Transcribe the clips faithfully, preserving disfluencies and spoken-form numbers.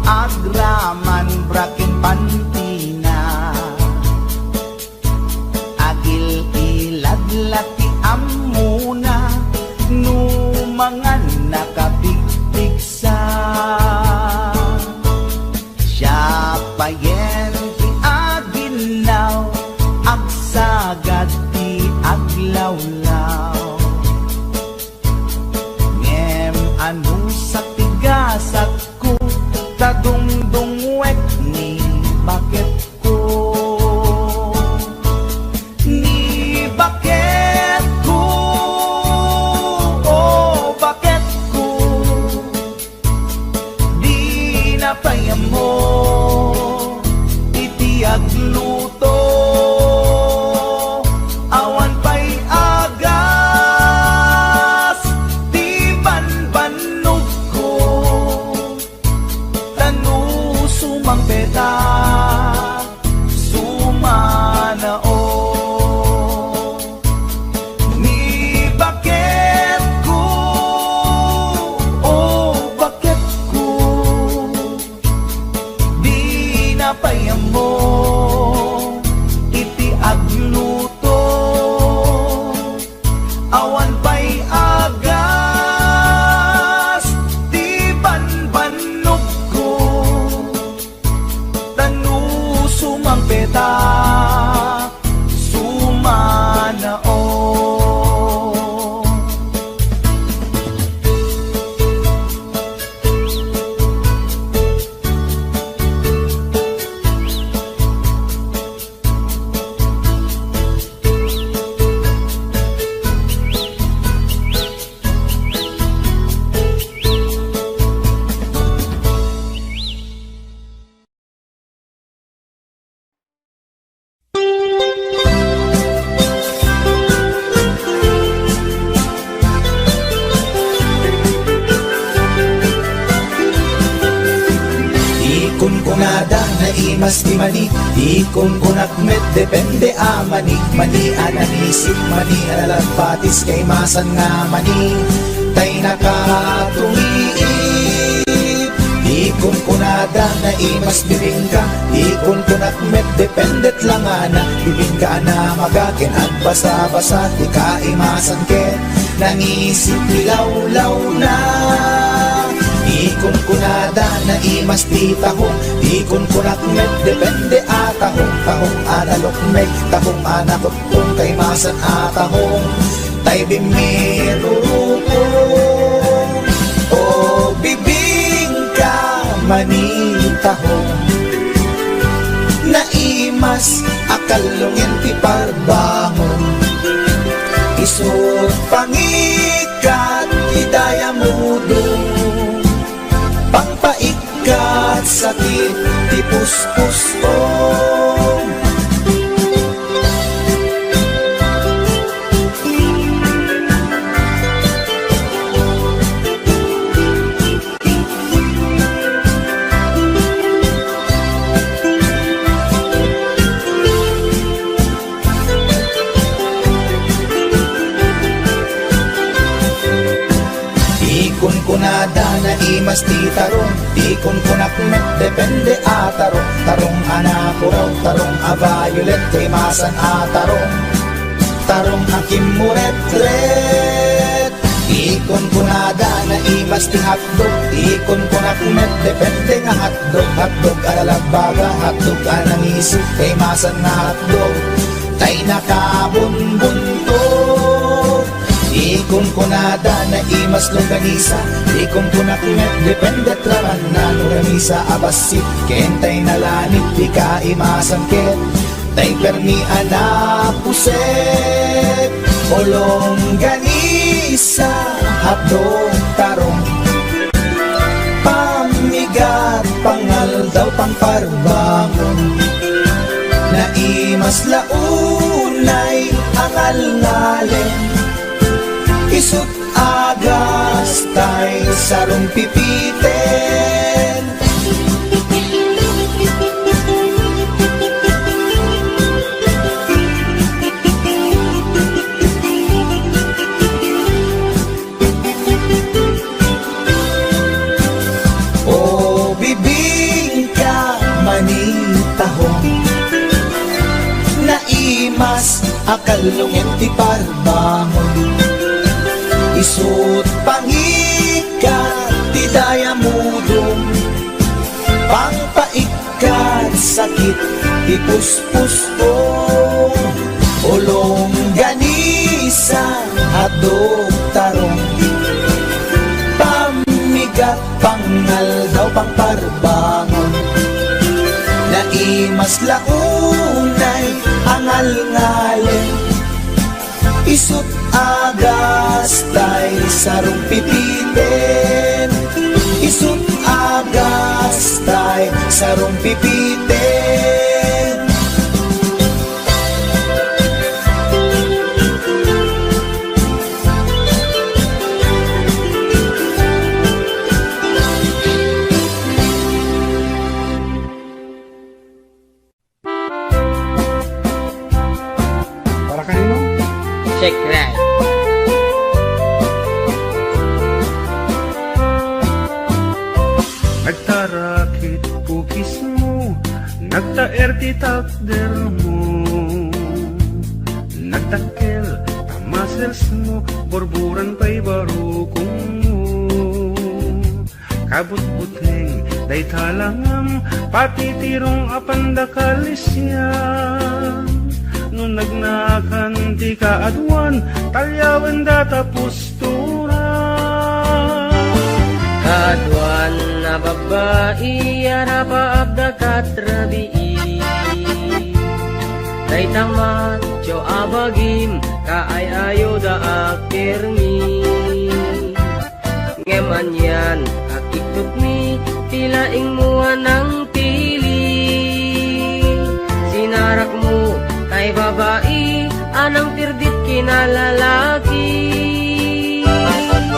Agraman bra ken pantina. Agil-ilad la ti ammona no mangan nakapigpigsa. Siapayen ti aginnaw, agsagad ti aglawlaw. Ngem anusat ti gasatko, ta dungdungngoek ni baketko. Ni baketko, o baketko, dina pay ammo iti agluto. Awan pay agas ti banbannogko, ta no sumangpet a, sumanao. Ni baketko, o baketko, dina pay ammo iti agluto. Awan pay agas ti banbannogko, ta no sumangpet a, sumanao. Ikunkunada, naimas ti mani. Ikunkunak met, depende a mani. Mani a nangisip, mani a nalagpatis, kaimasan nga mani tay nakatungiit. Ikunkunada, naimas bibingka. Ikunkunak met, dependet langana. Bibingka a namaga ken agbasabasa, ti kaimasan ket nangisip ti lawlawna. Ikunkunada, naimas ti tahong. Ikunkunak met, depende a tahong. Tahong a nalukmeg, tahong a nakutton, kaimasan a tahong tay bimmirurukong. O bibingka, mani tahong. Naimas a kallungen ti parbangon. Isut' pangikkat ti dayamudong. Pangpaikkat sakit ti puspusom. Ikunkunada, naimas ti tarong. Ikunkunak met, depende a tarong. Tarong a napuraw, tarong a violet, kaimasan a tarong. Tarong a kimmuretret. Ikunkunada, naimas ti hotdog. Ikunkunak met, depende nga hotdog. Hotdog a lalagbaga, hotdog a nangisip, kaimasan nga hotdog tay nakabunbunto. Ikunkunada, naimas longganisa. Ikunkunak met, depende raman no longganisa a bassit ken tay nalanit, ti kaimasan ket tay permi a napuset. O longganisa, hotdog, tarong, pamigat, pangaldaw, pangparbangon. Naimas la unay a ngalngalen. Isut' agas tay sarumpipiten. O Kallungen ti parbangon, isut' pangikkat ti dayamudom, pangpaikkat sakit ti puspusko, ulong ganisa, adok tarong, pammigat, pangaldaw, pangparbangon, naimas la unay a ngalngalen. Isut' agastay sarong pipiten, isut' agastay sarong pipiten. Para kanino? Check right. Nagtarakit kukismo, nagtaer ti takdermo. Nagdakkel ta musclesmo, burburan pay barukongmo. Kabutbuteng dayta langam, patitirong a pandakalisyan. No nagnakan ti kaaduan, talyawenda ta pustura. Kaaduan a babbai a rapaabda kat rabii. Dayta macho a bagim, kaay-ayoda a kermi. Ngem anian a kittutmi ti laingmo a nangpili. Sinarakmo tay babai a nangpirdit kinalalaki.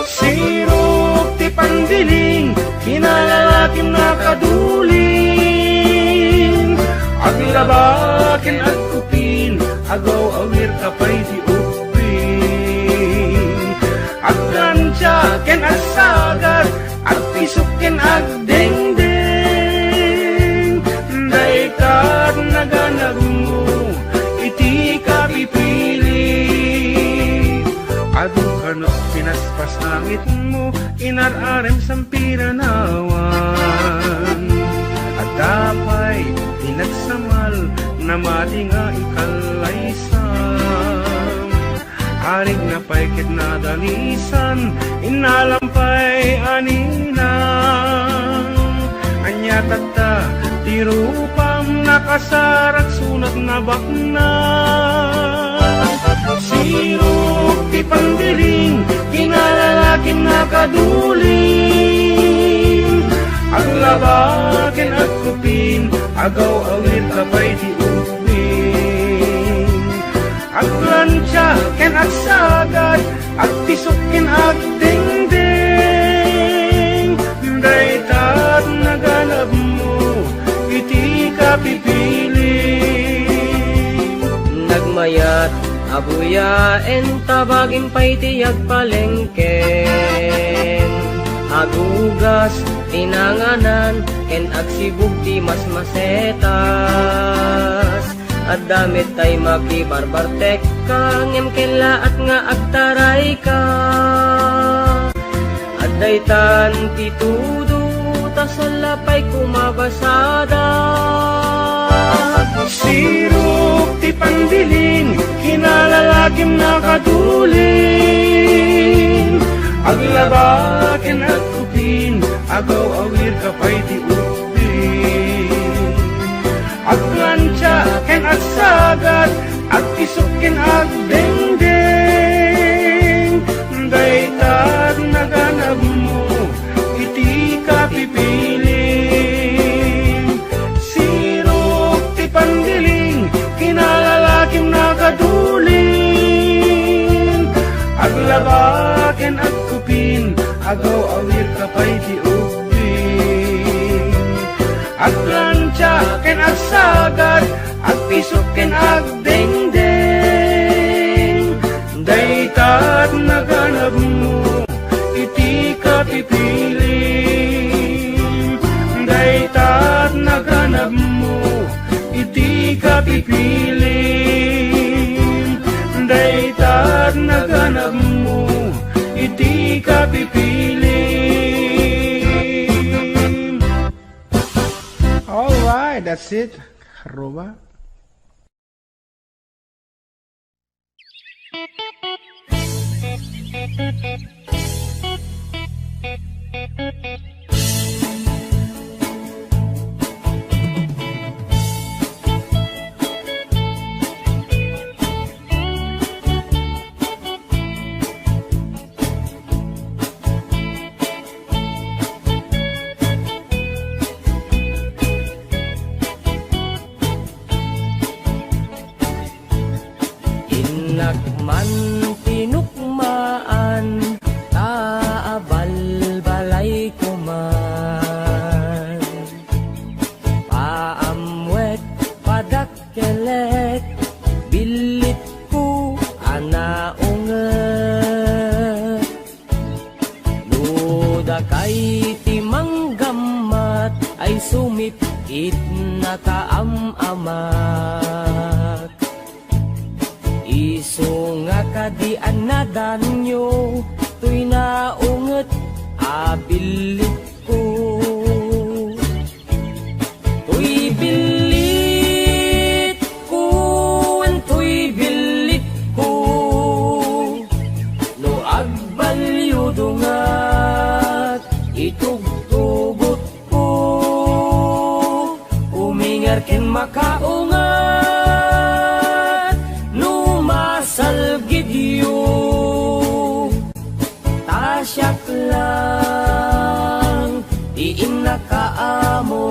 Sirok ti pandiling, kinalalakim nakaduling. Aglaba ken agkupin, agaw-awir ka pay ti ubbing. Agplantia ken agsagad, agpisok ken agdengdeng. Dayta ti naganabmo iti kapipili. Adu kano pinaspasangitmo, inar-arem sampiranawan. Adda pay ti nagsamal, namati nga ikallaysam. Arigna pay ket nadanisan, innalam pay a ninang. Ania tatta ti rupam, nakasarak sunat nabaknang. Sirok ti pandiling, kinalalakim nakaduling. Aglaba ken agkupin, agaw-awir ka pay ti ubbing. Agplantia ken agsagad, agpisok ken agdengdeng. Dayta ti naganabmo iti kapipili. Nagmayat a buyaen ta bagim pay ti agpalengken. Agugas ti nanganan ken agsibug ti masmasetas. Adda met tay makibarbartekka, ngem kellaat nga agtarayka. Addaytan ti tudo, ta salla pay kumabasada. Sirok ti pandiling, kinalalakim nakaduling. Aglaba ken agkupin, agaw-awir ka pay ti ubbing. Agplantia ken agsagad, agpisok ken agdengdeng. Dayta ti naganabmo iti kapipili. Sirok ti pandiling, kinalalakim nakaduling. Aglaba ken agkupin, agaw-awir ka pay ti ubbing. Agplantia ken agsagad, agpisok ken agdengdeng. Dayta ti naganabmo iti kapipili. Dayta ti naganabmo iti kapipili. naganabmo iti kapipilim. All right, that's it. Karuba. Innak man tinukmaan, ta abalbalayko man. Paamwek, padakkelek, billitko a naunget. No dakay ti manggammat ay sumipit nakaam-amak. Isu nga kadi a nadanyo toy naunget a billitko. Toy billitko, wen toy billitko, no agbalyudongat, itugtugotko, umingar ken makaungat, no masalgidyo. Ta siak lang ti innaka a amo.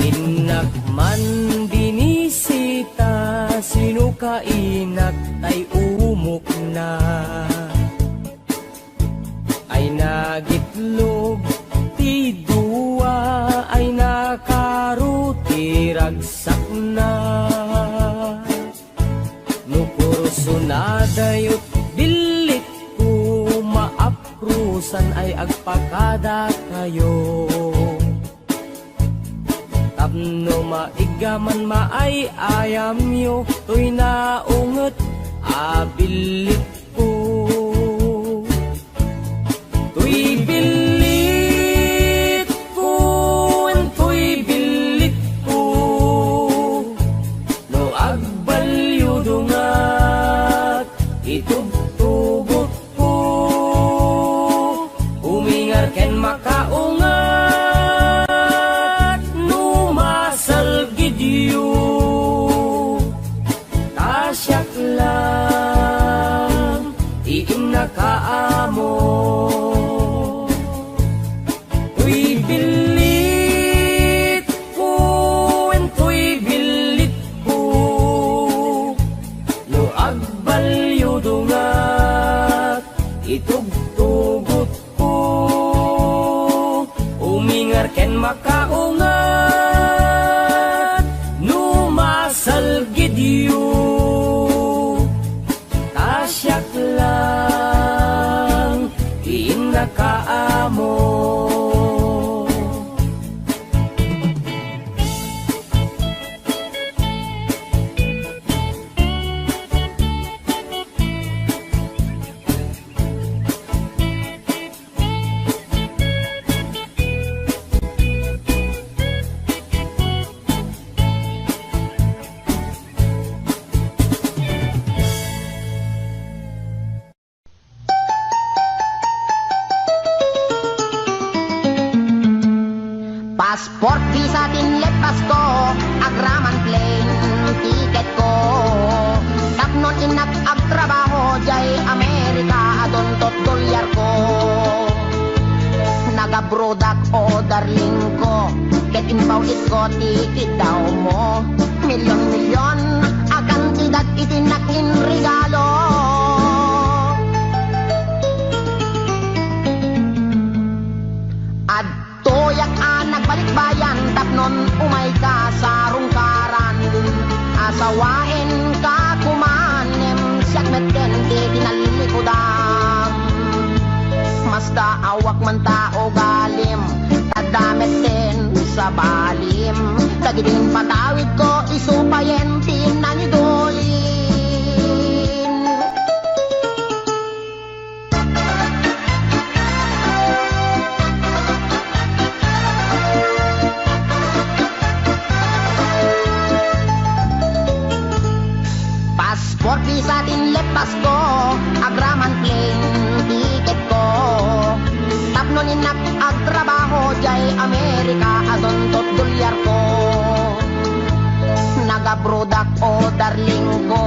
Innak man binisita, sino ka inak tay umukna? Ay nagitlog ti dua, ay nakaro ti ragsakna. No kurso na dayot billitko, maaprusan ay agpakadakayo. Tapno maiggaman maay-ayamyo toy naunget a billitko. Toy billitko, wen toy billitko, no agbalyudongat, itugtugotko, umingar ken makaungat, no masalgidyo. Ta siak lang ti innaka a amo. Toy billitko, wen toy billitko, no agbalyudongat, itugtugotko, umingar ken makaungat, no masalgidyo. Ta siak lang ti innaka a amo. Passport visa ti inlepasko, agraman plane ticketko. Tapno innak agtrabaho diay Amerika, adunto dolyarko. Nagabrodak, o darlingko, ket impaw-itko ti kiddawmo. Milyon-milyon a kantidad iti innak inregalo. Ad- Toyak a nagbalikbayan tapnon umayka sa rungkaran. Asawaenka koman ngem siak metten ti tinallikudam. Masdaawak man ta ugalim, adda metten sabalim. Dagiti impatawidko isu payen ti nangidulin. Passport visa ti inlepasko, agraman plane ticketko. Tapno innak agtrabaho diay Amerika, adunto dolyarko. Nagabrodak, o darlingko,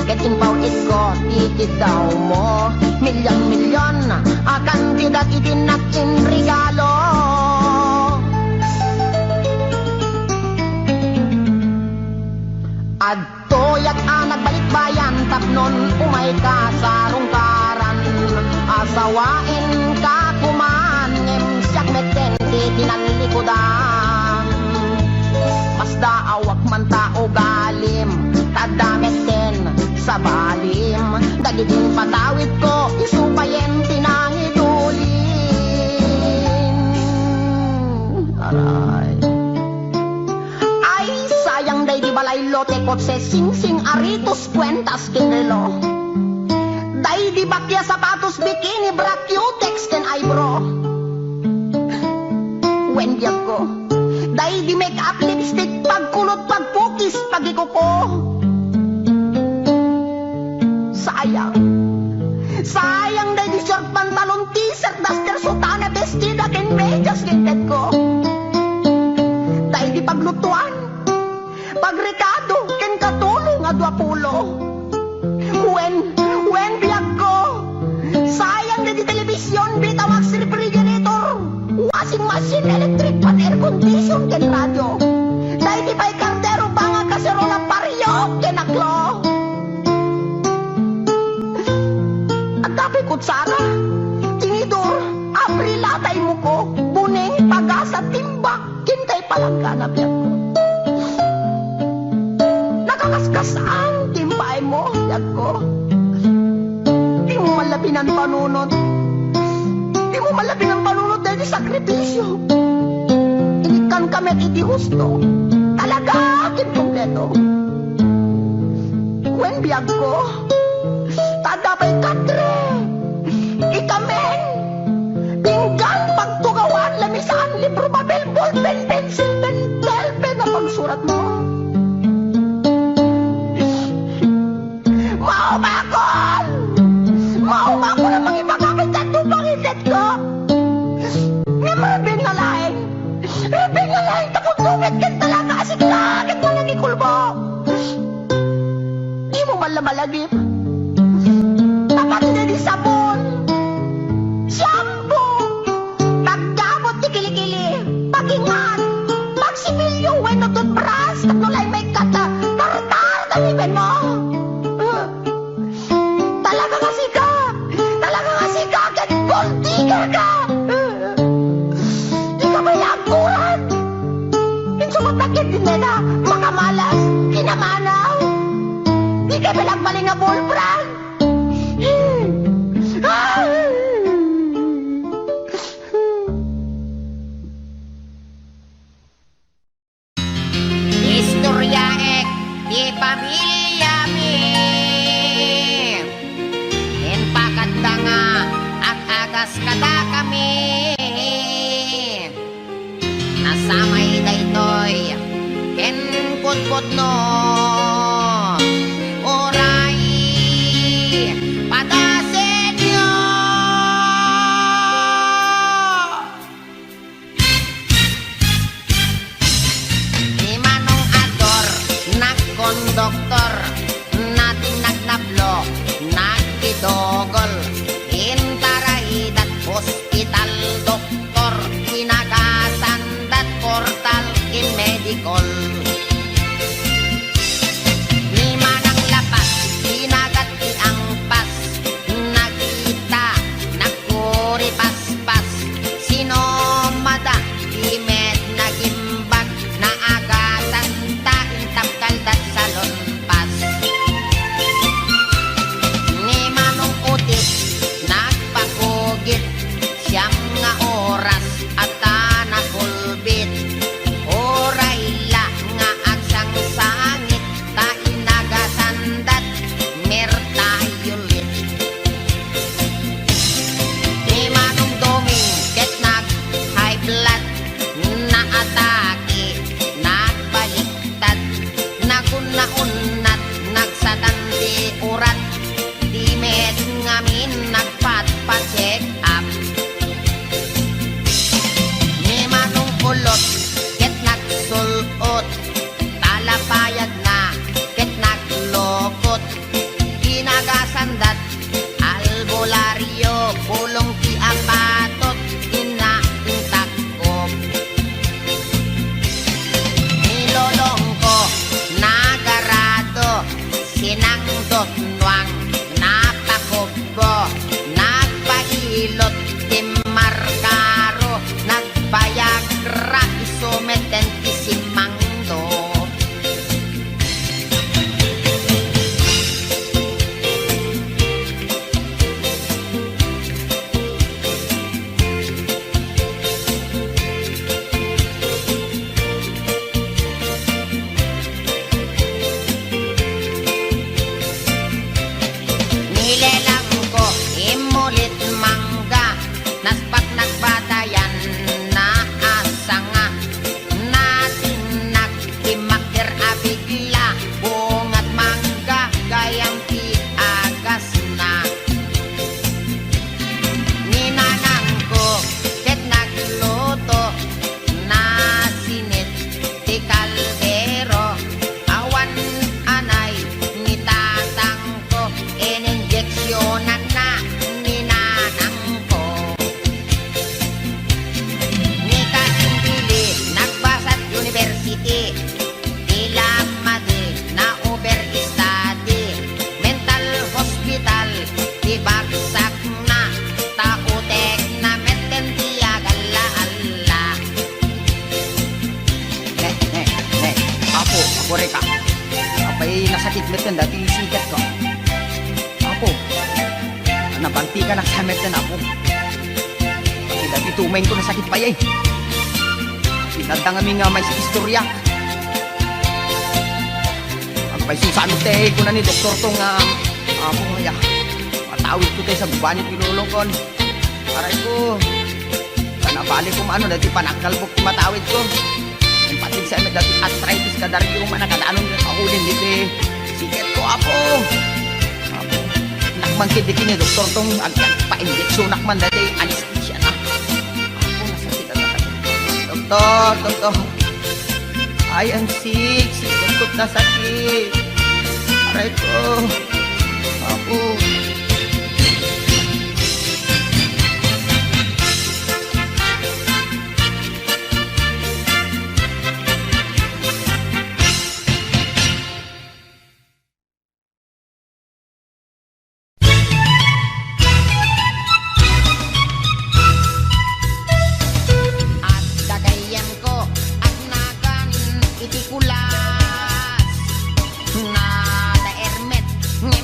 ket impaw-itko ti kiddawmo. Milyon-milyon a kantidad iti innak inregalo. Adtoyak a nagbalikbayan tapnon umayka sa rungkaran. Asawaenka koman ngem siak metten ti tinallikudam. Masdaawak man ta ugalim, ta adda metten sabalim. Dagiti impatawidko isu payen ti nangidulin. Aray. Ay, sayang daydi balay, lote, kotse, singsing, aritos, kuentas ken relo. Daydi bakia, sapatos, bikini, bra, cutex ken eyebrow. Wen, biagko, daydi make-up, lipstick, pagkulot, pagpukis, pagikuko. Sayang. Sayang daydi short pantalon, t-shirt, duster, sutana, bestida ken medias ti intetko. Daydi paglutuan, pagrekado ken katulong a duapulo. Wen, wen, biagko. Sayang daydi telebision, Betamax, refrigerator, washing machine, electric fan, air condition ken radio. Daydi pay kardero, banga, kaserola, pariok ken aklo. Adda pay kutsara, tinidor, abrila, tay muko, buneng, pagasa, timba, ken tay palanggana, biagko. Nakakaskas-an ti impaaymo, biagko. Dimo man la pinanpanunot. Dimo man la pinanpanunot daydi sakripisio. Inikkanka met iti husto. Talaga ket kompleto. Wen, biagko, ta adda pay katre, ikamen, pinggan, pagtugawan, lamisaan, libro, papel, ballpen, pensil, pentel, pen a pagsuratmo. Maumakon! Maumakon a mangibagak iti adu pangitetko. Ngem rubing nga laeng, rubing nga laeng, tapno met ken talaga a sika ket nangikulbo. Dimo man la malagip. Tapno daydi sabon, shampoo, pagdabot ti kilikili, pagingan, pagsipilyo wenno toothbrush, tapno laeng maikkat a tartar ti ngipinmo. Talaga nga sika! Talaga nga sika ket gold digger ka! Ika pay la agkuran! Insumatak ket dinta makamalas, kinamanaw! Ika pay la agbalin nga bullfrog! Istoryaek ti pamiliami. Impakadda nga ag-agas kadakami. Nasamay daytoy ken pudpudno. Uray, padasenyo! Albularyo, bulong ti apatot, inna intakop. Ni lolongko, nagarado, sinangdot nuang, napakubbo, nagpailot, timmarkaro, nagbayagra, isu metten ti simangdo. Nilelangko, immulit mangga, naspak nagbatayan, naasanga, natinnak, timmakder a bigla, bungat mangga, gayam ti agasna. Ni nanangko, ket nagluto, nasinit ti kaldero, awan anay ni tatangko, ininjeksionanna ni nanangko. Ni Kasim Billy, nagbasat university, ti lamma di na-overstudy, mental hospital, ti bagsak na, ta utek na metten ti agalla-alla. Ne, ne, ne. Apo, apo, reka. Apay nasakit metten dati siketko. Apo, nabanti ka na sa metten, apo. Dati tumayko nasakit pay ay. Sinadda ngamin nga may istorya. Agpayso saan ti kuna ni doktor to nga, apo nga ya. Matawid ko tayo sa gubanit ni lolongkon. Aray ko. Kanabali ko maano, dati panagkalbok ti matawid ko. Yung patin sa amin, dati arthritis ka, dari yung manakadanon nga kaulin diti siketko, apo. Apo. Nakmangkit di kini doktor tong agpainjeksyonak man dati anesthesia na. Apo, nasakit ang sakit. Doktor, doktor. I am sick. Siketko nasakit. Aray ko. Apo. Adda gayyemko, agnagan iti kulas. Nadaer met, ngem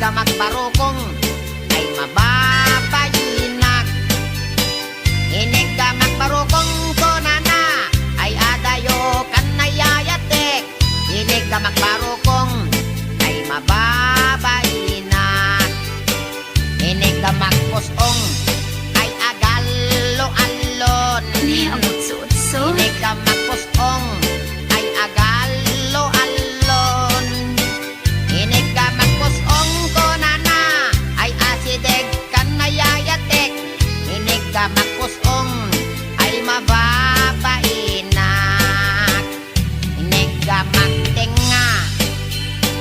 Makbarukong, ay mababainak. Iniggamak barukong kunana, ay adayo kan nayayatek. Iniggamak barukong, ay mababainak. Iniggamak pus-ong, ay agallo-allon. Ni, ang utso-utso. Iniggamak pus-ong, ay agallo-allon. Iniggamak pus-ong kunana, ay asideg kan nayayatek. Iniggamak pus-ong, ay mababainak. Iniggamak tengnga,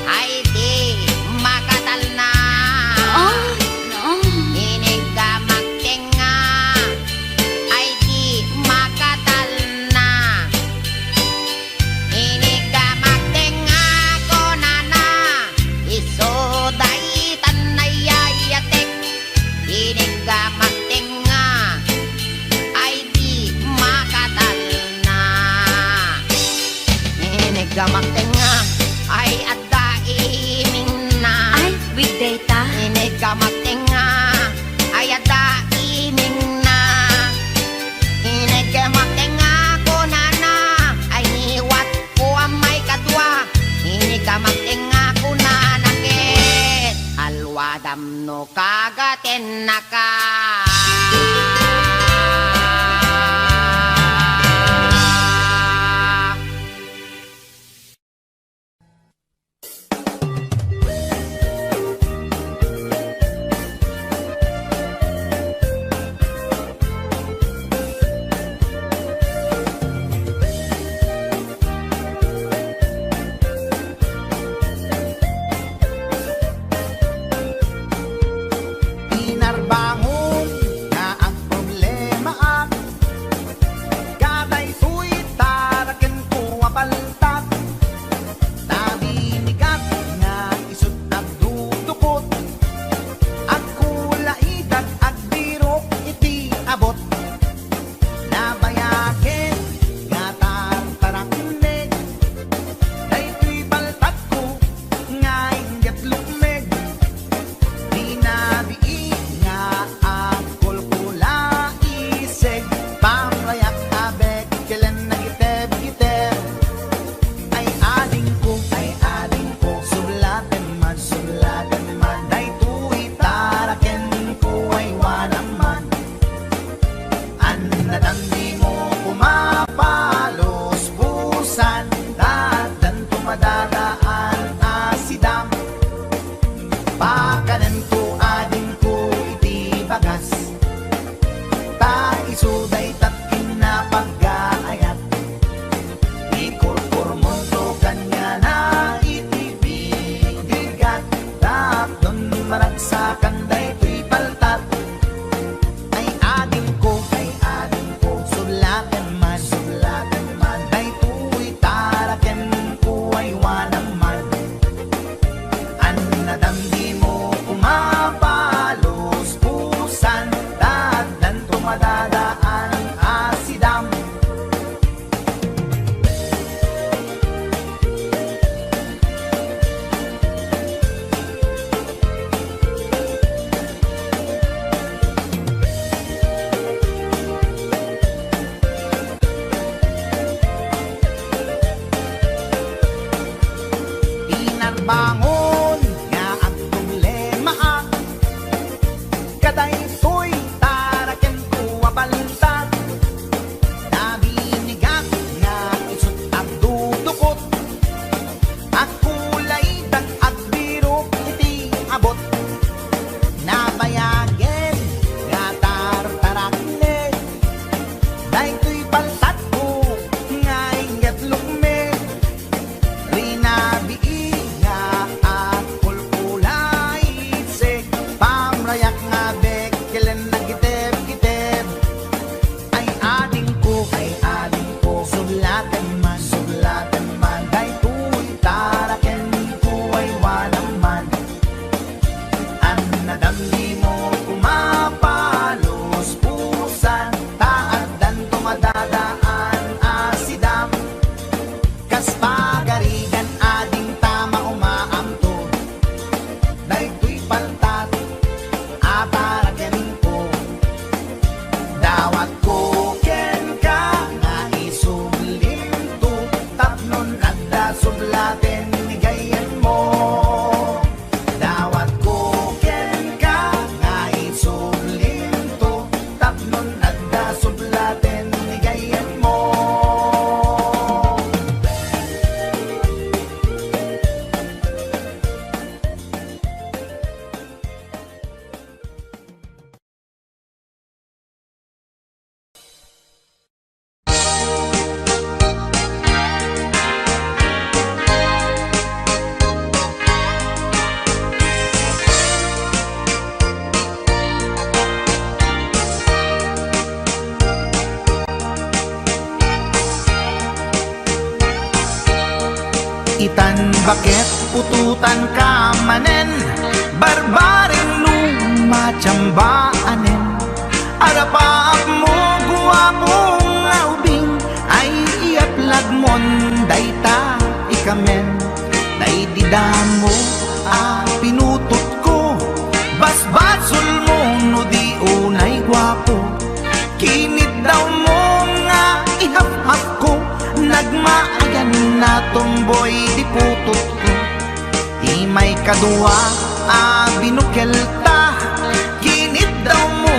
ay di makatalna. Oh, no. Iniggamak tengnga, ay di makatalna. Iniggamak tengnga kunana, isu daytan nayayatek. Iniggamak tengnga, ay di makatalna. Iniggamak tengnga, ay adda imingna. Ay, with data. Iniggamak tengnga, ay adda imingna. Iniggamak tengnga kunana, ay niwat ko a maikadua. Iniggamak tengnga kunana ket alwadam no kagatennaka. Inarbangon nga agproblemaak, kadaytoy tarakenko a paltak. Nabinigat nga isut' agdudukot, agkulaidak agbirok iti abut. Nabayagen nga tartarakneg, daytoy paltatko nga inggep lukmeg. Dinabii nga agkulkulaiseg, pamrayak a bekkelen nagitebgiteb. Ay adingko, ay adingko, sublatem man, sublatem man, daytoy tarakenko ay wanam man. Annadam dimo koma paluspusan, ta addanto madadaan a sidam. Pakanenko adingko iti bagas, ta isu dayta ti napaggaayat. Ikurkurmonto kaniana iti bigat, tapno maragsakan daytoy paltat. Ay adingko, ay adingko, sublatem man, sublatem man, daytoy tarakenko ay wanam man. Annadam dimo koma paluspusan, ta addanto madadaan a sidam. Inarbangon nga agproblemaak, kadaytoy tarakenko a paltak. Nabinigat nga isut' agdudukot, agkulaidak agbirok iti abut. Nabayagen nga tartarakneg, daytoy paltatko nga inggep lukmeg. Rinabii nga Itan baket putotanka manen, barbareng no matiambaanen. Arapaapmo, guapo nga ubing, ay iapladmon dayta ikamen. Daydi damo a pinutotko, basbasolmo no di unay guapo. Kiniddawmo nga ihafhafko, nagmaayan a tomboy di putotko. Ti maikadua a binukelta, kiniddawmo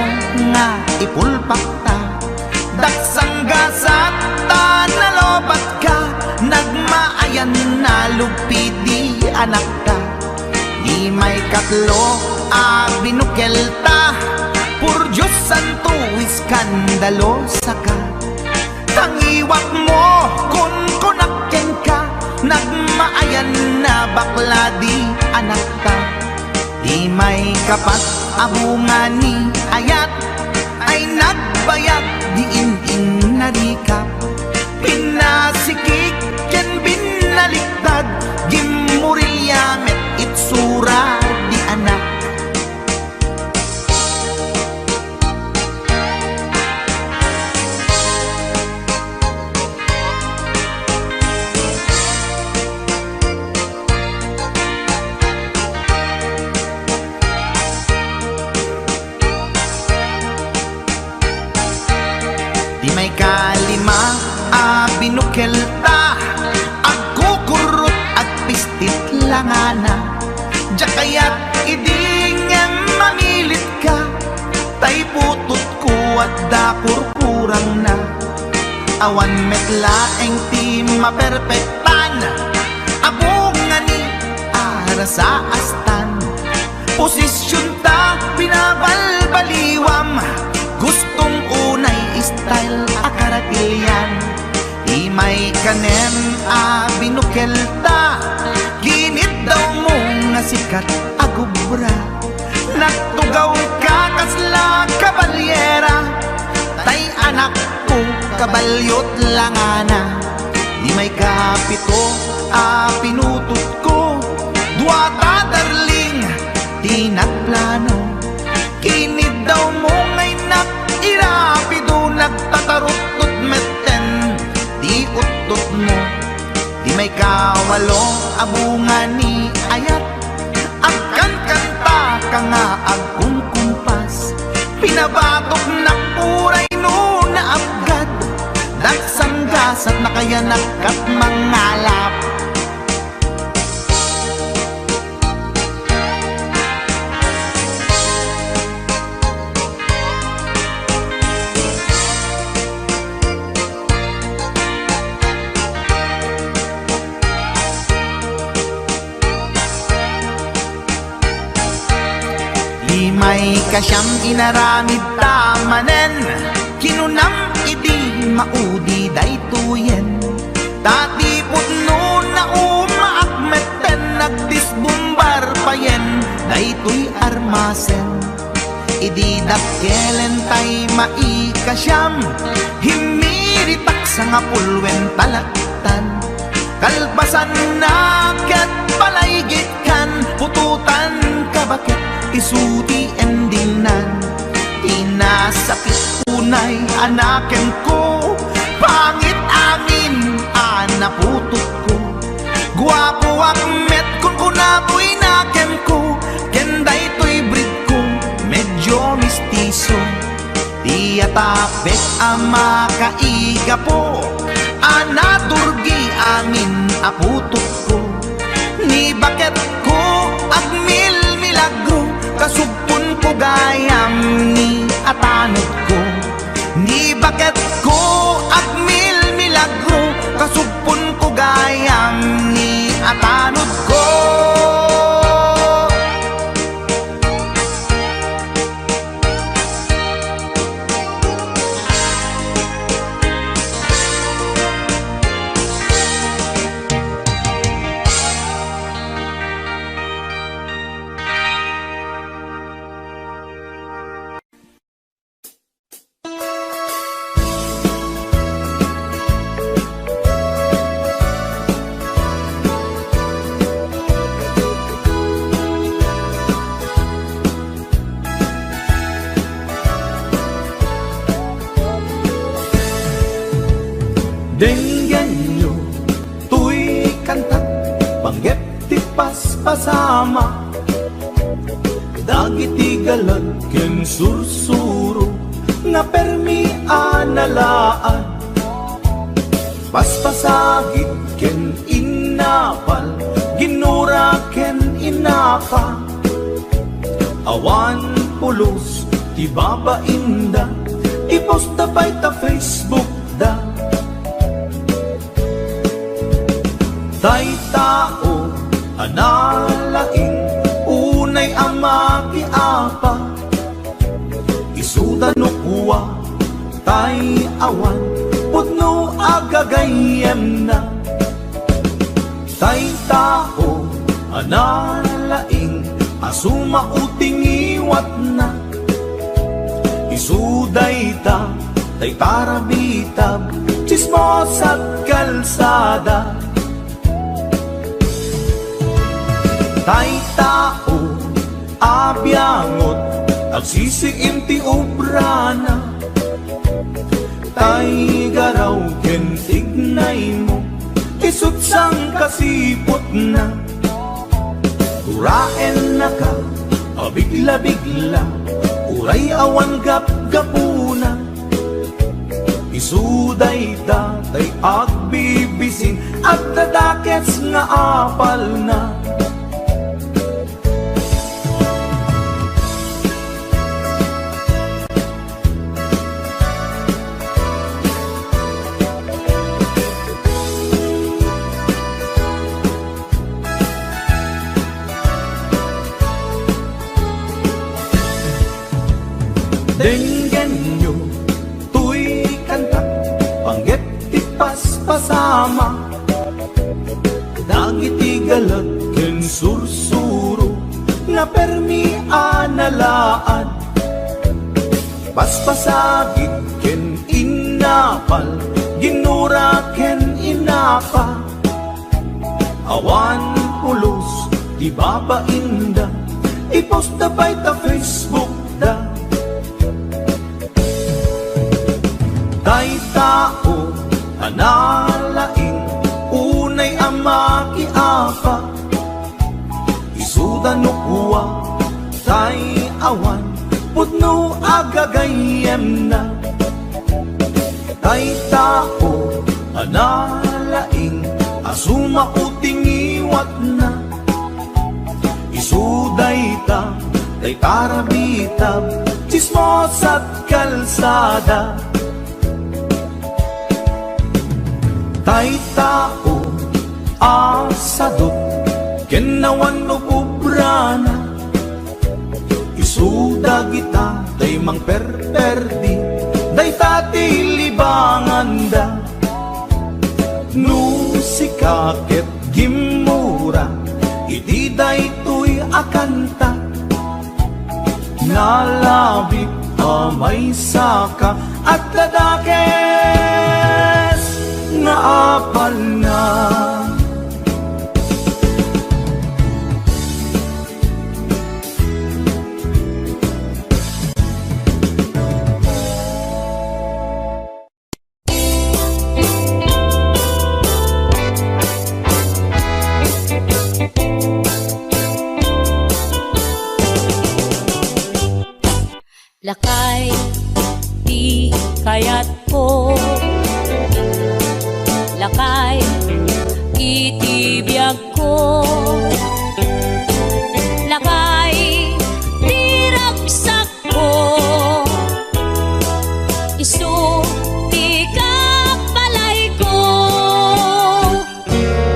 nga ipulpakta. Daksanggasat ta nalobatka, nagmaayan a lugpi di anakta. Ti maikatlo a binukelta, por Dios santo, iskandalosaka. Tangiwakmo, kunkunak kenka, nagmaayan a bakla di anakta. Ti maikapat a bunga ni ayat, ay nagbayag di in-innarikap. Pinasikig ken binaliktad, gimmurilya met itsura di anak. Ti maikalima a binukelta, agkukurrot, agpistit langana. Diak kayat idi ngem mamilitka, tay putotko adda kurkurangna. Awan met laeng ti maperpektan, a bunga ni arasaastan. Posisionta binabalbaliwam, gustom unay style a karatilian. Ti maikanem a binukelta, kiniddawmo nga sikat a gubra. Nagtugawka kasla kabalyera, tay anakko, kabalyot langana. Ti maikapito a pinutotko, duata darling ti nagplano. Kiniddawmo nga innak irapido, nagtataruttot metten ti uttotmo. Ti maikawalo a bunga ni ayat, agkankantaka nga agkumkumpas. Pinabatoknak uray no naapgad, daksanggasat nakayanak kat mangalap. Ti maikasiam inaramidta manen, kinunam idi maudi daytoyen. Ta ti pudno a umaak metten, nagdisbumbar payen daytoy armasen. Idi dakkelen tay maikasiam, himmiritak sangapulwen talaktan. Kalpasanna ket palaygitkan, putotanka baket isu ti endingnan. Ti nasakit unay a nakemko, pangit amin a naputotko. Guapoak met, kunkuna toy nakemko, ken daytoy breedko, medyo mestizo. Ti atapek a makaigapo, a naturgi amin a putotko. Ni baketko agmilmilagro, kasugponko gayam ni atanodko. Ni baketko agmilmilagro, kasugponko gayam ni atanodko. Pasama dagiti galag ken sursuro nga permi a nalaad. Paspasagid ken innapal, ginura ken innapa. Awan pulos ti babainda, i-post da pay ta Facebook da. Tay tao a nalaing, unay a makiapa, isuda no kua, tay awan pudno a gagayyemna. Tay tao a nalaing a sumao ti ngiwatna, isu dayta tay tarabitab, tsismosat kalsada. Tay tao a biangot, agsisiim ti obrana. Tay garaw ken tignaymo, isut' sangkasiputna. Uraennaka a bigla-bigla, uray awan gapgapuna. Isu dayta tay agbibisin, agdadakes nga apalna. Denggenyo toy kanta, panggep ti paspasama. Dagiti galag ken sursuro nga permi a nalaad. Paspasagid ken innapal, ginura ken innapa. Awan pulos ti babainda, i-post da pay ta Facebook da. Tay tao a nalaing, unay a makiapa, isuda no kua, tay awan pudno a gagayyemna. Tay tao a nalaing a sumao ti ngiwatna, isu dayta tay tarabitab, tsismosat kalsada. Tay tao a sadut ken awan ububrana, isu dagita tay mangperperdi, dayta ti libanganda. No sika ket gimmura iti daytoy a kanta, nalabit a maysaka, agdadakes nga apalna. Lakay ti kayatko, lakay iti biagko, lakay ti ragsak ko, isu ti kabalayko.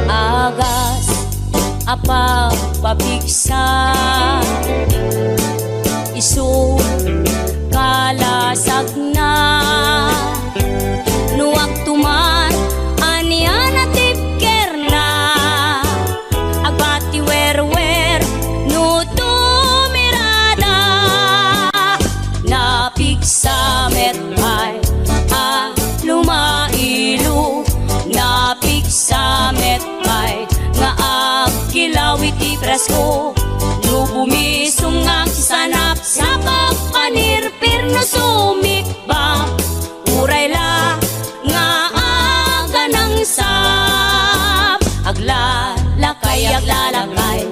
Agas a pagpapigsa, isu kalasagna. No agtuman, ania natibkerna? Agbati werwer no tumirada. Napigsa met pay a lumailo, napigsa met pay nga agkilaw iti presko. No bumisong nga agsanapsap, agpanirpir no sumikbap, uray la nga aganangsap. Aglalakay, aglalakay,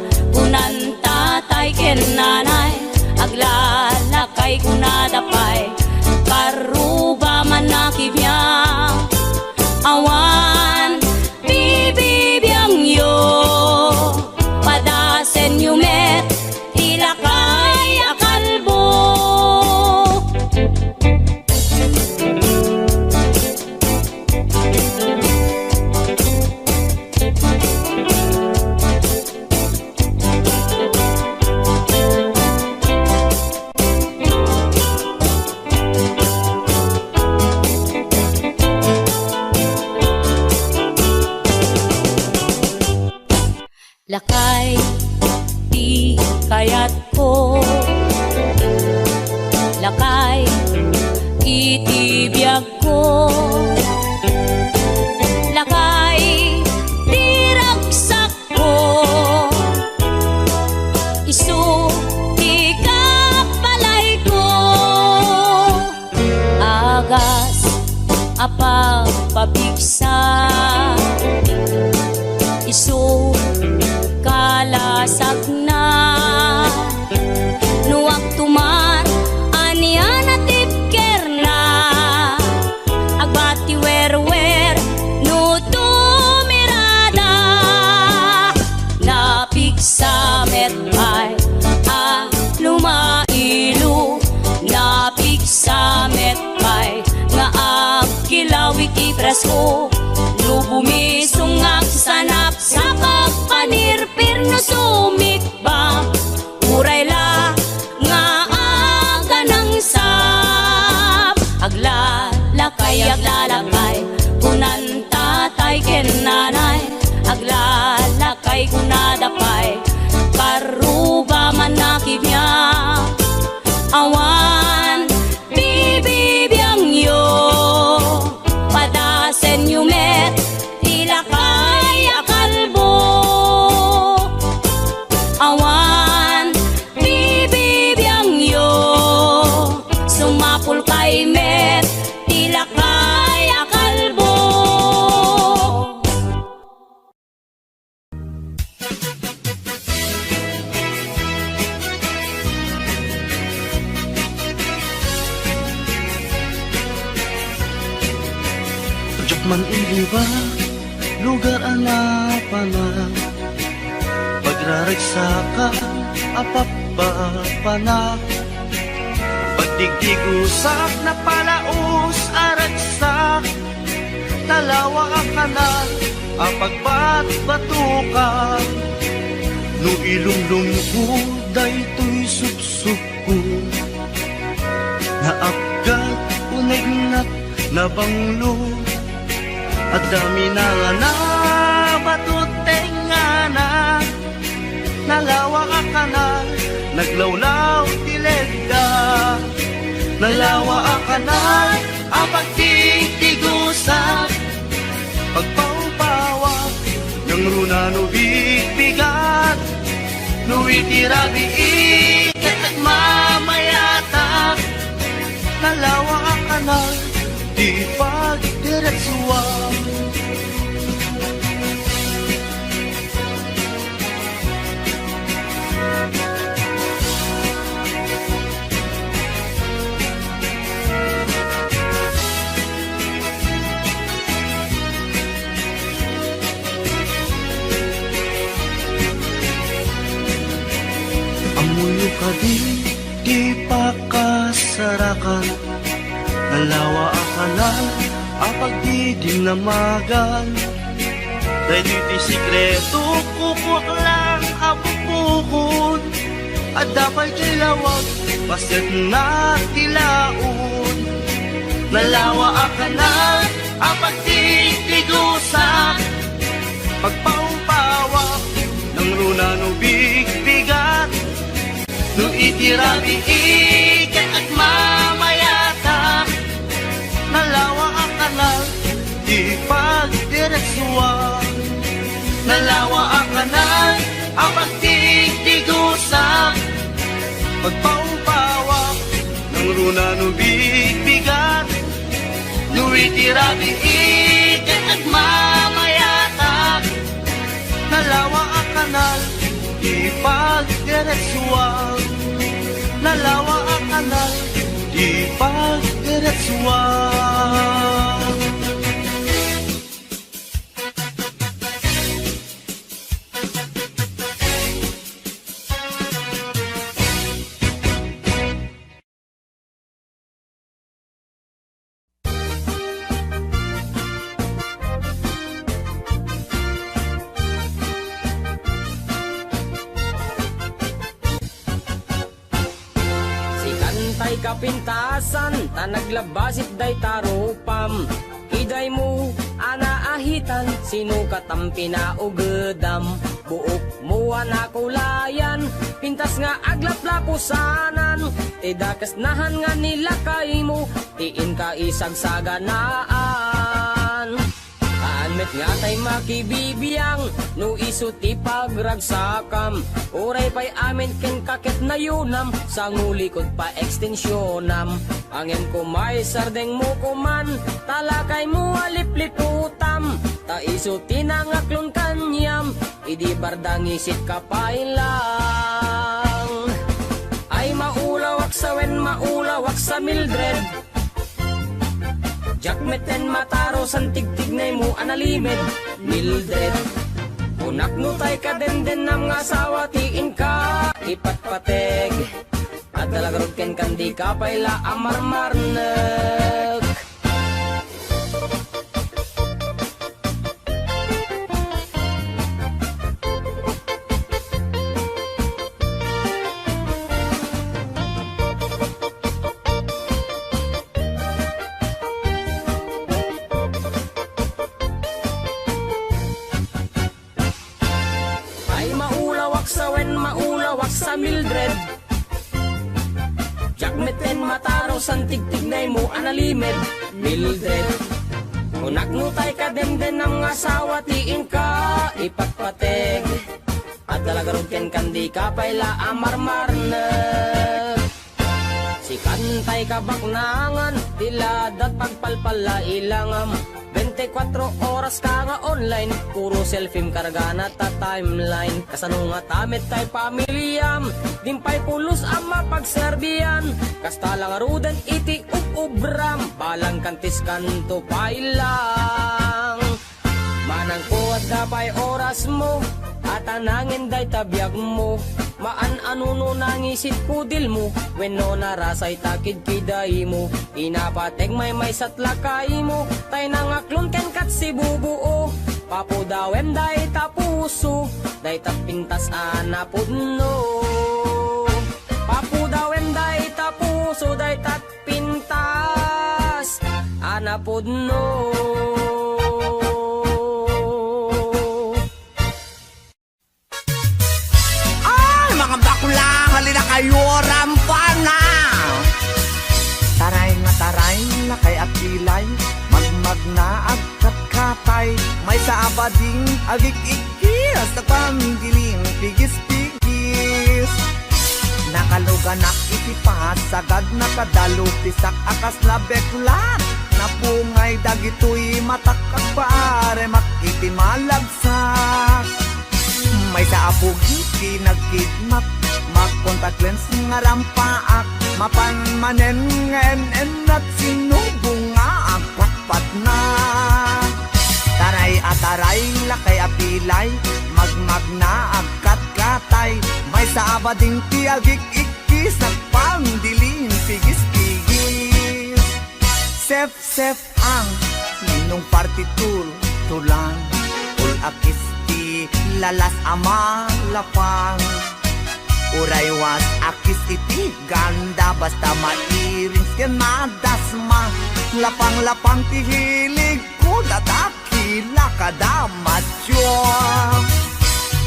Kunada pay, karruba man a kibiang. Awan bibibiangyo, padasenyo met ti lakay a kalbo. Lakay ti kayatko, lakay iti biagko, lakay ti ragsak ko, isu ti kabalayko. Agas a pagpapigsa, isu kalasagna. No agtumar, ania a tipkerna? Agbati werwer no tumirada. Napigsa met pay a lumailo, napigsa met pay nga agkilaw iti presko. No bumisong nga agsanapsap, agpanirpir no sumikbam, uray la nga aganangsap. Aglalakay, aglalakay, kunan tatay ken nanay. Aglalakay, kunada pay, karruba man a kibiang. Awan bibibiangyo, padasenyo met ti lakay a kalbo. Awan bibibiangyo, sumapulkay met ti lakay a kalbo. Diak man iliba, lugar a napanak, pagraragsakan a pappapanak, pagdigdigusak, napalaos a ragsak, nalawa a kanal a pagbatbatukan. No ilumlomko daytoy supsupko, naapgat, unegnat, nabanglo, adda minangana, bato tengngana. Nalawa a kanal, naglawlaw ti legda. Nalawa a kanal a pagtigtigusak, pagpawpawak, nangruna no bigbigat. No iti rabii ket agmamayatak, nalawa a kanal ti pagdiretsuan. Ammoyo kadi ti pakasarakan, nalawa a kanal a pagdidinnamagan. Daytoy ti sekreto, kukuak lang a bukbukon. Adda pay ti lawag, paset na ti laon. Nalawa a kanal a pagtigtigusak, pagpawpawak, nangruna no bigbigat. No iti rabii ket agmamayatak, nalawa a kanal ti pagdiretsuan. Nalawa a kanal a pagtigtigusak, pagpawpawak, nangruna no bigbigat. No iti rabii ket agmamayatak, nalawa a kanal ti pagdiretsuan. Nalawa a Di pagkadaswa. Sikan tay kapintasan, ta naglabasit dayta rupam. Idaymo a naahitan, sino katam pinaugedam? Buokmo a nakulayan, pintas nga aglaplapusanan. Ti dakes nahan nga nilakaymo, ti inka isagsaganaan. Haan met nga tay makibibiang, no isu ti pagragsakam. Uray pay amin ken kaketnayonam, sangulikod pa extensionam. Angem kumay sardengmo kuman, ta lakaymo a lipliputam. Ta isu ti nangaklon kaniam, idi bardangisit ka pay lang. Ay maulawak sa wen, maulawak sa Mildred. Diak metten mataro san tigtignaymo a nalimed, Mildred. Kunak no tay kadendennam nga asawa ti inka ipatpateg. Adda la garud kenka, dika pay la a marmarnek. Ay maulawak sa wen, maulawak sa Mildred. Diak metten mataro san tigtignaymo a nalimed, Mildred. Kunak no tay kadendennam nga asawa ti inka ipatpateg. Adda la garud kenka, dika pay la a marmarnek. Sikan tay kabaknangan, ti ladat pagpalpalla ilangam. Bente kuatro oras ka nga online, puro selfiem kargana ta timeline. Kasano ngata met tay pamiliam, din pay pulos a mapagserbian. Kasta la ngaruden iti ub-ubram, balang kantis kanto pay lang. Manangko, adda pay orasmo, atanangen dayta biagmo. Maan a nuno nangisit kudilmo, wenno narasay ta kidkidaymo. Inapateg maymaysat lakaymo, tay nangaklon kenkat sibubuo. Papudawem dayta puso, dayta pintas a napudno. Papudawem dayta puso, dayta pintas a napudno. Ay, mga bakla, halina kayo, rampana! Taray nga taray, lakay a pilay, magmagna, agkatkatay, maysa a bading, agik-ikkis, agpanggiling, pigis-pigis. Nakaluganak iti pasagad, nakadalupisak a kasla beklat. Napungay dagitoy matak, agpaaremak iti malagsak. Maysa a pugi ti nagkidnap, mag-contact lens nga rampaak. Mapan manen nga en-ennat, sinubo nga agpatpatna. Taray a taray, lakay a pilay, magmagna, agkatkatay. Maysa a bading ti agik-ikkis, agpangdiling, pigis-pigis. Sef-sef ang ninong party tool, tulang, ul-akis ti lalas a malapang. Uray was-akis iti ganda, basta mairings ken madasma. Lapang-lapang ti hilig ko, dadak kila kada matyo.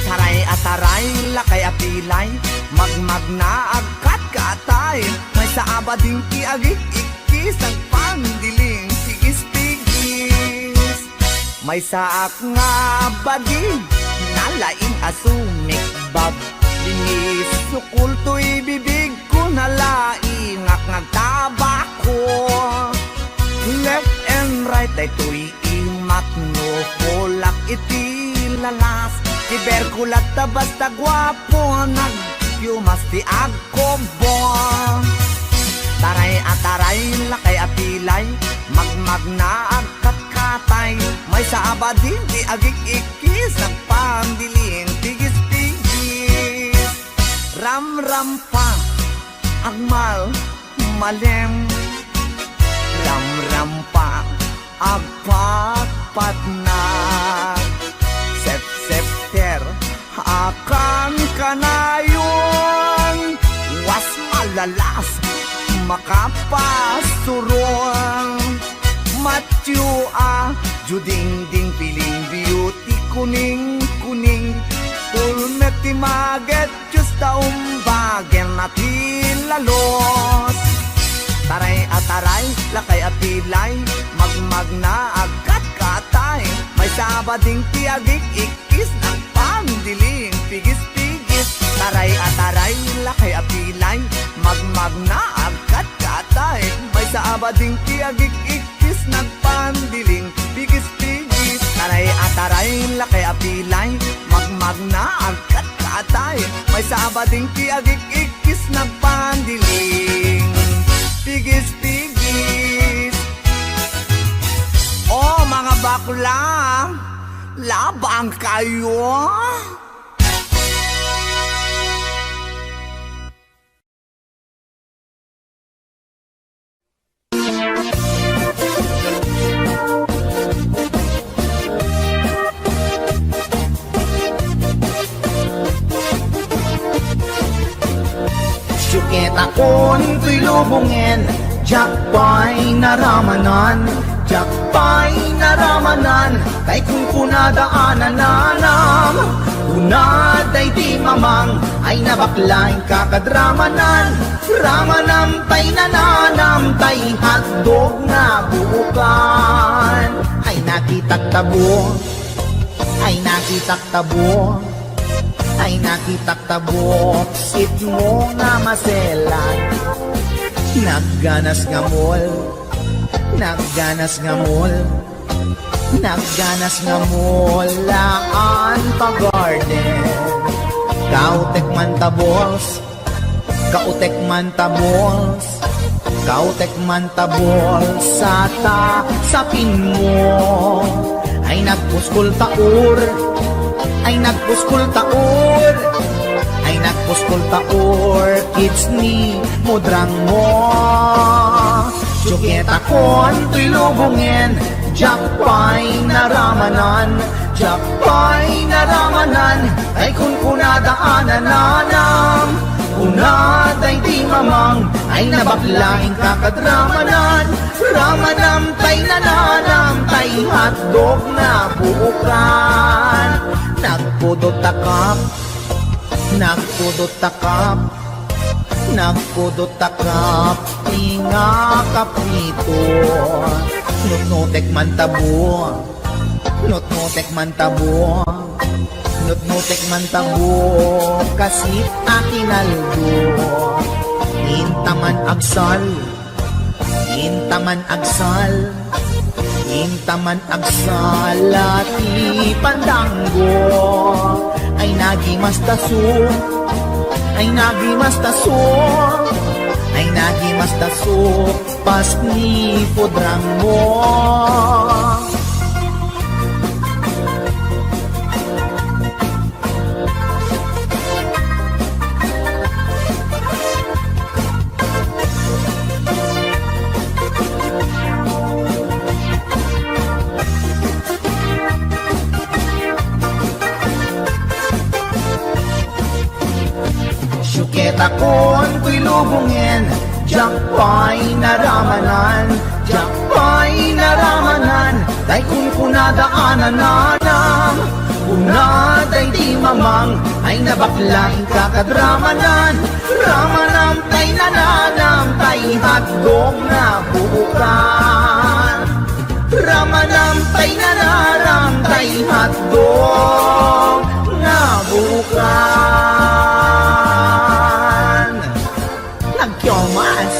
Taray a taray, lakay a pilay, magmagna, agkatkatay. Maysa a bading ti agik-ikkis, agpangdiling, pigis-pigis. Maysaak nga bading, nalaing a sumikbab. Binisukol toy bibig ko, nalaingak nga agtabako. Left and right, daytoy imatnupolak iti lalas. Ti berkulat ta basta guapo, nagyumas ti agkubong. Taray a taray, lakay a pilay, magmagna agkatkatay, maysa a bading ti agik-ikkis, nagpandiling pigis-pigis. Ramrampa, agmal, malem. Ramrampa, agpatpatnag. Sepsepter, akan kanayon. Was malalas, makapasurong. Matyo a, judingding, piling, beauty, kuning, kuning. Pulmet ti maget, Diyos ta umbagen a ti lalos. Taray a taray, lakay a pilay, magmagna agkatkatay, maysa a bading ti agik-ikkis, nagpandiling pigis-pigis. Taray a taray, lakay a pilay, magmagna agkatkatay, maysa a bading ti agik-ikkis, nagpandiling pigis-pigis. Taray a taray, lakay a pilay, magmagna agkatkatay, maysa a bading ti agik-ikkis, nagpandiling pigis-pigis. O, mga bakla, labang kayo. Siuketakon toy lubongen, diak pay naramanan, diak pay naramanan, tay kunkunada a nananam. Kuna daydi mamang, ay nabakla inka kad ramanan. Ramanam tay nananam, tay hotdog nga buokan. Ay nakitak tabo, ay nakitak tabo, ay nakitak tabo, sitmo nga maselan. Nagganas nga mall, nagganas nga mall, nagganas nga mall, haan pa garden. Kautek man ta, boss, kautek man ta, boss, kautek man ta, boss, sa ta sapin mo. Ay nagpuskol taur, ay nagpuskol taur, ay nagpuskol taur, kids ni mudrang mo. Siuketakon toy lubongen, diak pay naramanan, diak pay naramanan, ay kunkunada a nananam. Kuna daydi mamang, ay nabakla inka kad ramanan. Ramanam tay nananam, tay hotdog nga buokan. Nagpudot takap, nagpudot takap, nagpudot takap, inga kaprito. Nutnutek man tabo, nutnutek man tabo, nutnutek man tabo, kasit a kinaldo. Intaman agsal, intaman agsal, intaman agsal a ti pandanggo. Ay nagimastaso, ay nagimastaso, ay nagimastaso, pas ni pudrang mo. Siuketakon toy lubongen, diak pay naramanan, diak pay naramanan, tay kunkunada a nananam. Kuna daydi mamang, ay nabakla inka kad ramanan. Ramanam tay nananam, tay hotdog nga buokan. Ramanam tay nananam, tay hotdog nga buokan. Nagkiomas.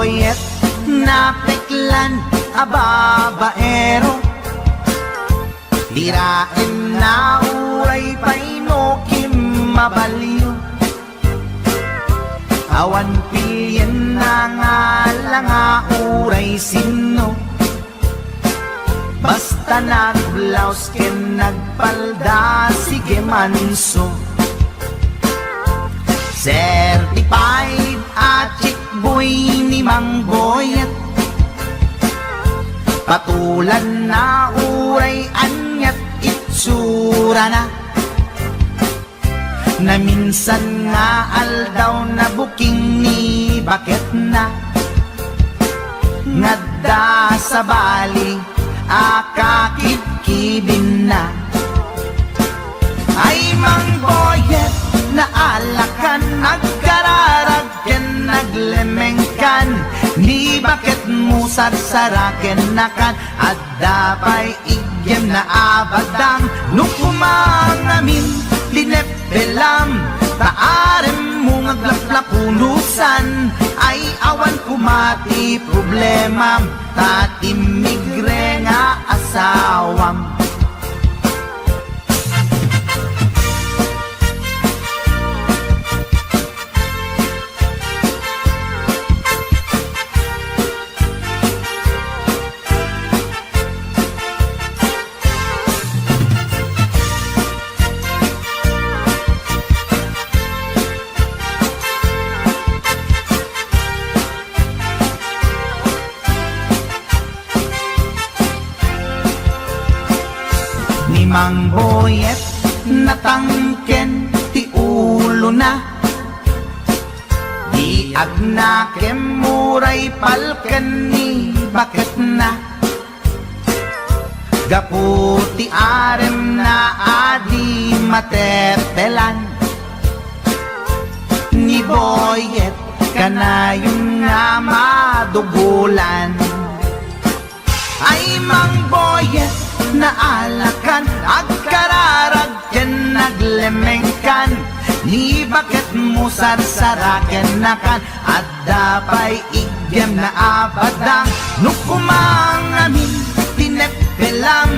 Boyet, napeklan a babaero. Diraenna uray pay no kimmabalio. Awan pilienna nga ala nga uray sinno. Basta nagblaus ken nagpalda, sige manso. Certified a chick boy ni Mang Boyet. Patulanna uray aniat itsurana. Naminsan nga aldaw, nabuking ni baketna. Ngadda sabali a kakibkibinna. Ay, Mang Boyet, naalakan, agkararag ken naglemengkan. Ni baketmo sarsaraken nakan. Adda pay iggemna a badang, no kumangamin lineppelam, ta aremmo nga aglaplapunusan, ay awan koma ti problemam, ta timmigre nga asawam. Ni Mang Boyet, natangken ti ulona. Di agnakem uray palken ni baketna. Gapu ti aremna a di matepelan. Ni Boyet, kanayon nga madugolan. Ay, Mang Boyet, naalakan, agkararag ken naglemengkan. Ni baketmo sarsaraken nakan, adda pay iggemna a badang. No kumangamin tineppelam,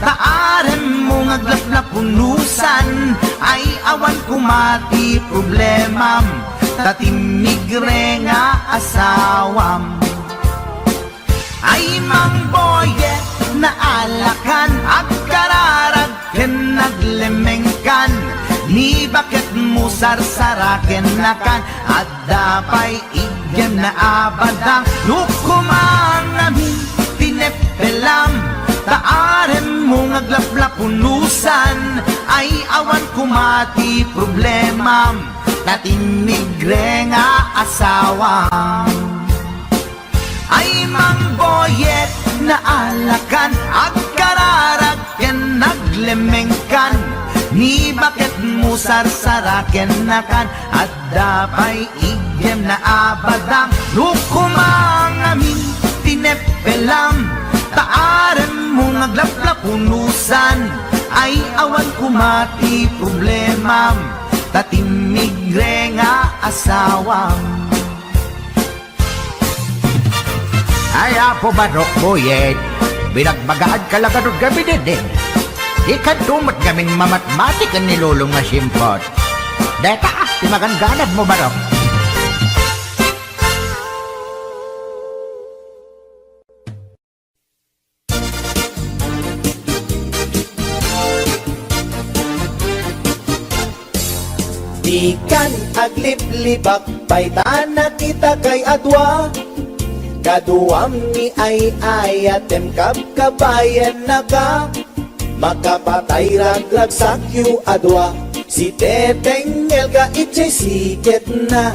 ta aremmo nga aglaplapunusan, ay awan koma ti problemam, ta timmigre nga asawam. Ay, Mang Boyet, naalakan, agkararag ken naglemengkan. Ni baketmo sarsaraken nakan, adda pay iggemna a badang. No kumangamin tineppelam, ta aremmo nga aglaplapunusan, ay awan koma ti problemam, ta timmigre nga asawam. Ay, Mang Boyet, naalakan, agkararag ken naglemengkan. Ni baketmo sarsaraken nakan, adda pay iggemna a badang. No kumangamin tineppelam, ta aremmo nga aglaplapunusan, ay awan koma ti problemam, ta timmigre nga asawam. Ay, Apo Barok, Boyet, binagbagaanka la ngarud ngamin, eh. Dikanto met ngamin mamatmati ken ni Lolom nga simpot. Deta, ti maganganabmo, Barok. Dikan agliblibak pay ta nakitakay a dua. Kaduam ni ay-ayatem, kabkabayannaka. Makapatay ragragsakyo a dua. Si Teteng Elga idiay siketna.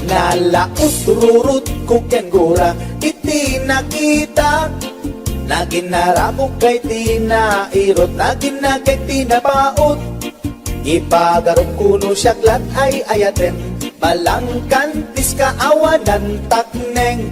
Nalaus rurutko ken gura iti nakitak. Naginnarakok kay ti nairut, naginnakek ti napaut. Ipagarupko no siak lat ay-ayatem, balangkantis ka awanan takneng.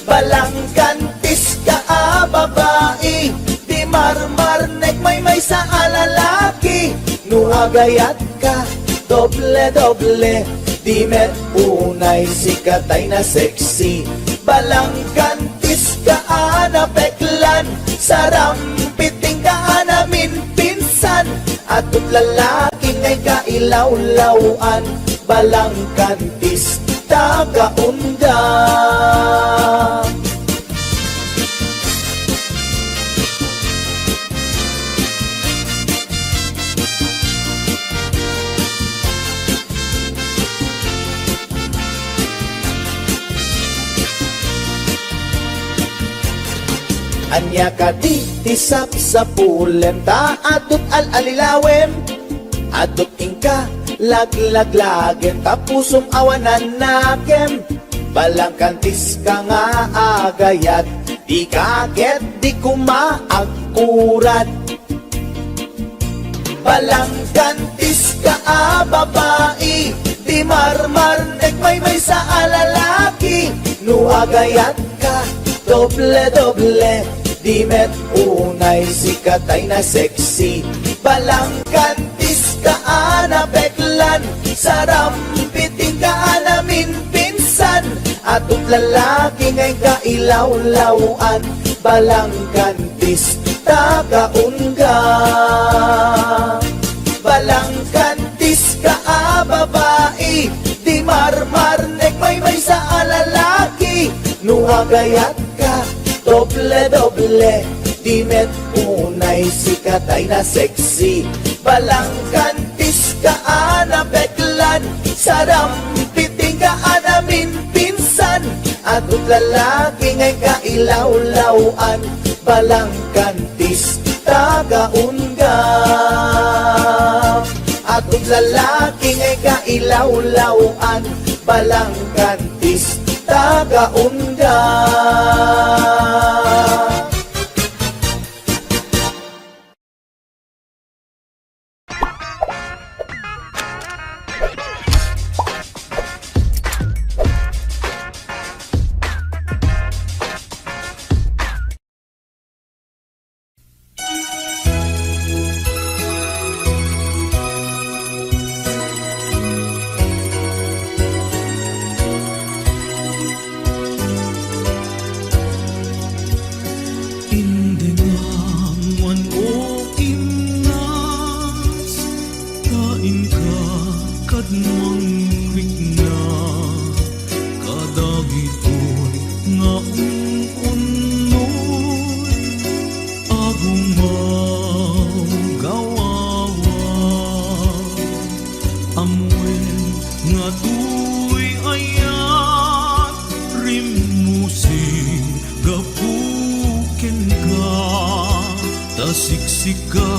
Balangkantis ka a babai, di marmarnek maymaysa a lalaki. No agayatka, doble-doble, Di met unay sika tay na sexy. Balangkantis ka a napeklan, sarampiting ka a naminpinsan, adto't lalaki ngay kailawlaw-an. Balangkantis ta kaunda. Ania kadi ti sapsapulem ta adto't al-alilawem? Adto't inka laglaglagem ta pusom awan nanakem. Balangkantis ka nga agayat, di ka ket di koma agkurat. Balangkantis ka a babai, di marmarnek maymaysa a lalaki. No agayat ka, doble-doble, di met unay sika tay na sexy. Balangkantis ka a napeklan, sarampiting ka a naminpinsan, adto't lalaki ngay kailawlaw-an. Balangkantis ta kaunda. Balangkantis ka a babai, di marmarnek maymaysa a lalaki. No agayat ka, doble-doble, di met unay sika tay na sexy. Balangkantis ka a napeklan, sarampiting ka a naminpinsan, adto't lalaki ngay kailawlaw-an. Balangkantis ta kaunda. Adto't lalaki ngay kailawlaw-an. Balangkantis ta kaunda. Indengam man, o Imnas, ta inka kad mangrikna kadagitoy nga un-unnoy a gumawgawawa. Ammoen nga toy ayat rimmusin gapu kenka, ta siksika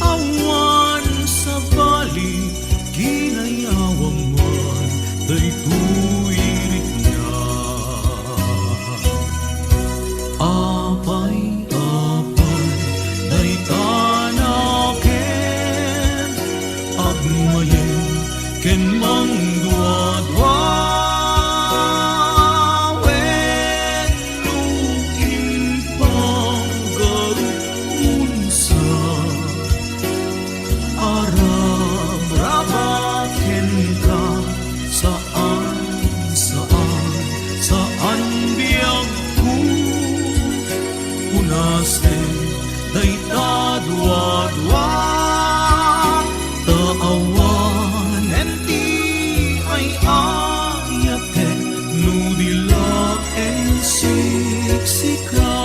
awan sabali, kinayawam man daytoy rikna. Apay, apay, dayta nakem, agmayem ken mangduadua, wenno impagarup unsa, arabraba kenka, saan, saan, saan biagko. Punasen dayta duadua, ta awanen ti ay-ayatek no di laeng siksika.